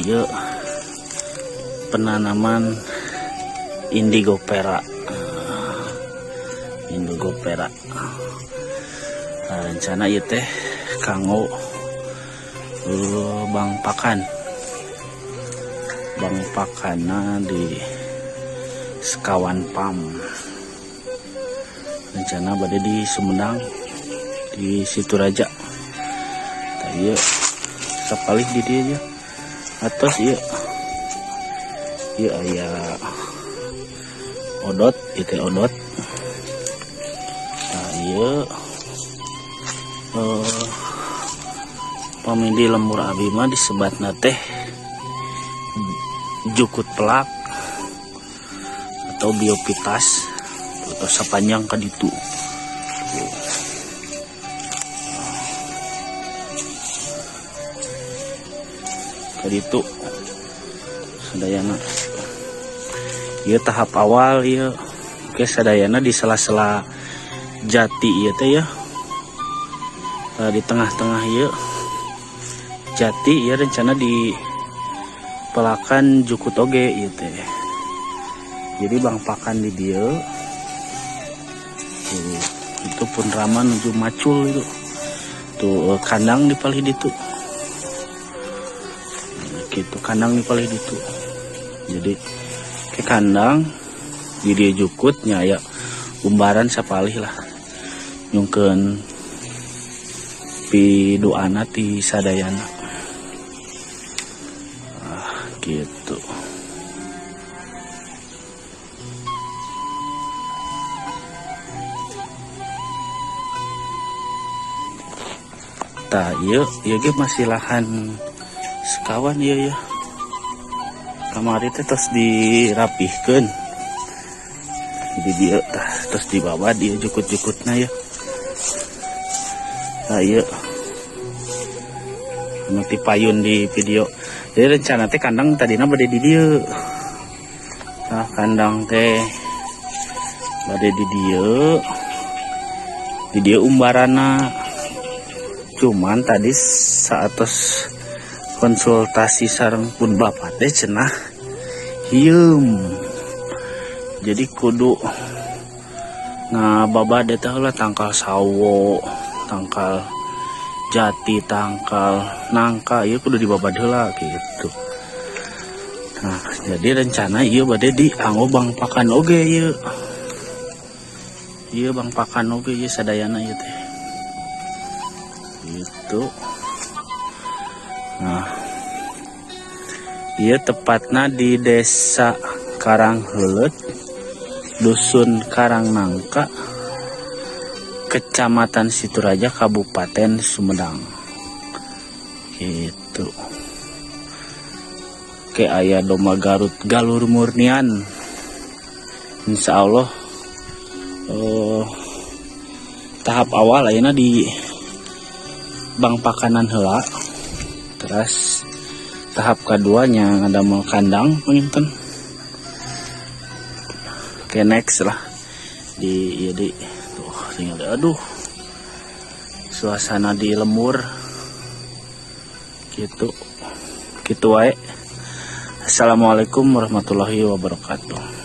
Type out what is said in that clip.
Ieu penanaman indigo vera. Indigo vera. Nah, rencana ieu teh kanggo bang pakan. Bang pakanna di Sekawan Pam. Rencana bade di Sumedang, di Situraja. Tah, ieu sapalih di dieu nya. Atos ieu. Ieu aya odot, ieu teh odot. Nah, ieu pami di lembur abi mah disebatna teh jukut pelak atau biovitas atau sapanjang ka ditu. Tuh. Ka ditu sadayana. Ieu tahap awal ieu. Oke, sadayana di sela-sela jati ieu teh ya. Tah, di tengah-tengah ieu jati ieu rencana di pelakan jukut oge ieu teh. Jadi bang pakan di dieu. Tuh, itu pun rama nuju macul itu. Tuh, kandang di palih ditu. Gitu, kandang di palih ditu. Jadi ke kandang di dieu jukutnya aya umbaran sapalih lah. Nyungkeun piduana ti sadayana. Ah, gitu. Tah, ieu ieu ge masih lahan sekawan ieu ya. Kamari teh tos dirapihkeun. Di dieu tah tos dibawa dieu jukut-jukutna ya. Tah, ieu anu ti payun di video. Jadi rencana teh kandang tadina bade di dieu. Tah, kandang teh bade di dieu. Di dieu umbarana. Cuman tadi saatos konsultasi sareng pun bapak teh cenah hieum. Jadi kudu ngababad eta heula tangkal sawo, tangkal jati, tangkal nangka ieu kudu dibabad heula gitu. Nah, jadi rencana ieu bade dianggo bang pakan oge ieu. Ieu bang pakan oge ieu sadayana ieu teh. Gitu. Nah, ieu tepatna di Desa Karangheuleut, Dusun Karangnangka, Kecamatan Situraja, Kabupaten Sumedang. Gitu. Oke, aya domba Garut galur murnian. Insya Allah tahap awal ayeuna di bang pakanan heula. Terus tahap keduanya ngadamel kandang panginten. Oke, next lah di ieu di tuh tinggal, aduh, suasana di lembur gitu gitu wae. Assalamualaikum warahmatullahi wabarakatuh.